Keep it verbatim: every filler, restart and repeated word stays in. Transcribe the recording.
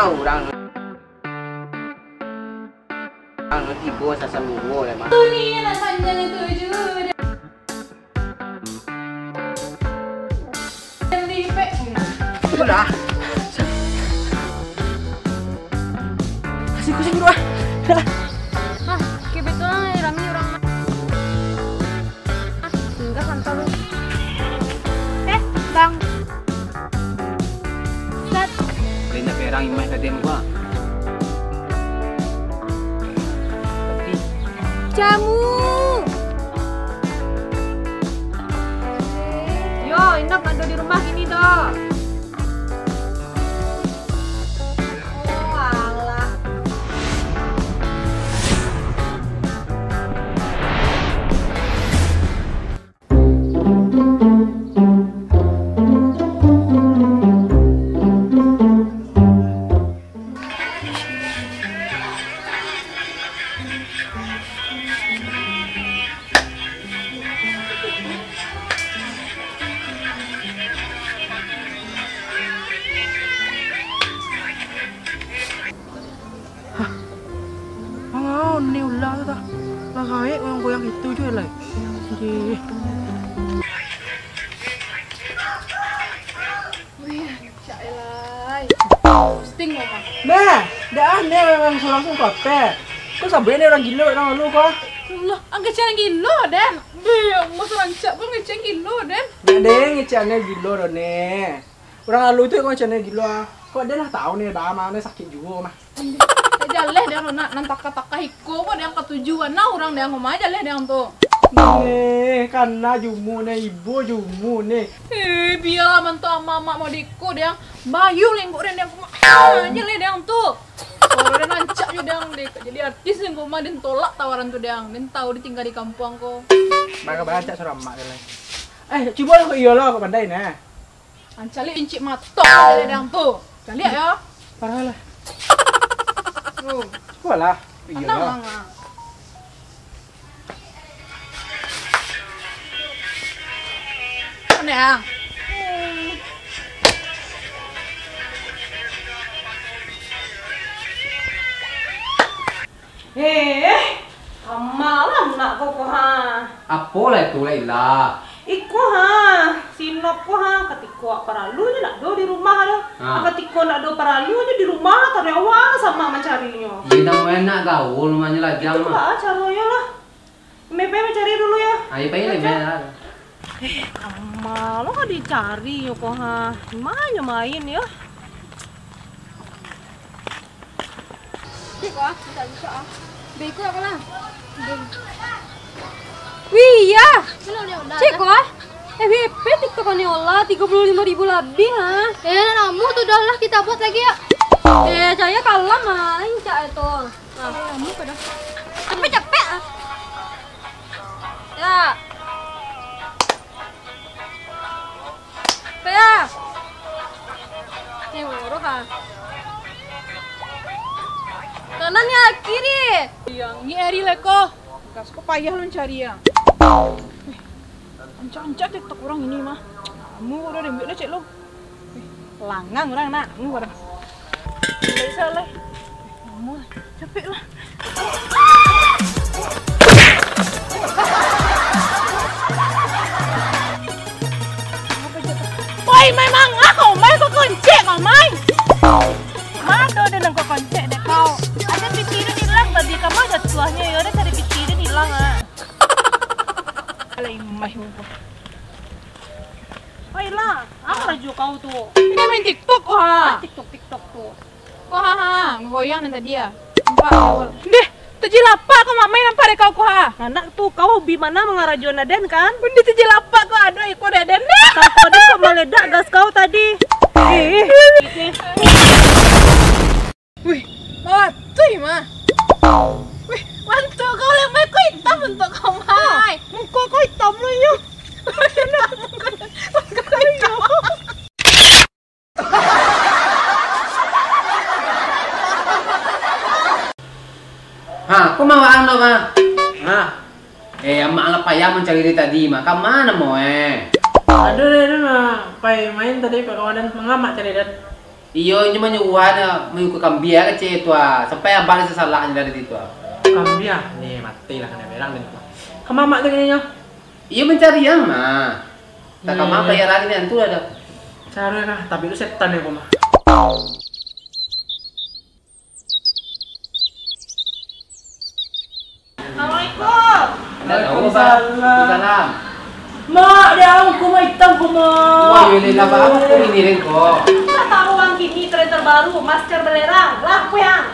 Urang, urang tibo sasaminggu lah, Mak. Dunia nak panjang tujuh. Sudah. Kasih kucing dua. Ah, kebetulan rami urang. Ah, singgah santai lu. Eh, Bang. Sat. Banyak perang imah tadi, Bang. Jamu. Yo, indak ado di rumah kini doh. Oh, alah. Hah? Mangau ni ulah tu dah. Lah gaek goyang-goyang itu je lai. Dih. Wih, cak elai. Posting mama. Nah, dah ah, ni orang surang pun kapek. Kau sabar ni orang gilo, orang lalu kau. Allah, angka cang gilo, Den. Beh, Allah, surang cak pun ngeceng gilo, Den. Dah deh, ngeceng gilo dah ni. Urang lalu tu kau macam ni gilo ah. Kok dia lah tahu ni dah mah, ni sakit juo mah. Jaleh dia nak nan takah-takah iko kok dia katuju ana urang dia ngomong jaleh dia tu. Nih, kana jumu nih, ibo jumu nih. Eh, biarlah mantu amak-amak mau diko dia. Bayu lenggok dia dia. Jaleh dia tu. Orang dia rancak je dia dek jadi artis lenggok mah dia tolak tawaran tu dia. Dia tahu dia tinggal di kampung ko. Baka-baka surang amak dia lah. Eh, cubo lah kok iyo lah kok pandai nah. Ancalik incik mato dari dang tu. Caliak ya. Parah lah. Tuh. Cuba lah. Tenang lah. Mana ya? Eh, amak lah anak ko ko ha. Apo lah itu lah ilah? Iko ha, si Nop ko ha, katiko paralu je nak do di rumah do. Ha. Katiko nak do paralu je di rumah, tadi awak sama mancarinyo. Iyo, namonyo nak gaul, namonyo lajang mah. Itu lah caronyo lah. Meh pai mancari dulu yo. Ayo pai lah, Meh lah. Eh, amak lo ka dicari yo ko ha. Manyo main yo. Cik ko ah, minta bisa ah. Beko apa lah? Wih, iya. Cik ko ah. F Y P TikTok ni Allah tiga puluh lima ribu lebih ha. Eh, namu tu dah lah kita buat lagi ya. Eh, caya kalah main cak itu. Nah, kamu pada. Capek-capek ah. Ya. Pea. Ni nguruk ah. Kanan ya kiri. Yang ni eri leko. Gas ko payah lun cari ya. Ancak-ancak TikTok urang ini mah. Kamu udah dembek lah cek lo. Langang urang nak, ini baru. Tidak bisa lah. Lama, capek lah. Oi, memang ah, kau main kau koncek kau main. Mado deh nang kau koncek deh kau. Ada pikirin hilang tadi, kamu ada tuahnya ya, ada cari pikirin hilang ah. Alai mah. Oi lah, apa laju kau tu? Ini main TikTok ko ha. Ah, TikTok, TikTok tu. Ko ha ha, goyang nan tadi ya. Nampak ya, Wal? Deh, tajilapak ko mak main nampak deh kau ko ha. Anak tu kau hobi mana mangarajo Naden kan? Undi tajilapak ko aduh iko Naden. Kau Naden kok meledak gas kau tadi. Eh. Wih, mawatui mah. Wih, mantuk kau lembek kau hitam mantuk kau mai. Muka kau hitam lo yo. Ha, kok mawaan lo mah? Ha. Eh, amak lah payah mancari dari tadi mah. Ka mana mo eh? Aduh, aduh, aduh, mah. Pai main tadi pak kawan dan pengamak cari dan. Iyo, inyo manyuruah, manyuruah kambiang kecek tu ah. Sampai abah rasa salah dari situ ah. Kambiang? Ni mati lah kanai berang ni. Ka ma mak tu kini nyo? Iyo mancari ang mah. Tak ka ma, hmm, payah lari ni, antu lah dah. Caro lah, tapi tu setan ni ko mah. Assalamualaikum. Waalaikumsalam. Waalaikumsalam. Mak, dia ang kuma hitam kuma. Wah, yo, lah, apa, apa kau ini, Rengko? Tak tahu ang kini tren terbaru, masker belerang. Lah, apa yang?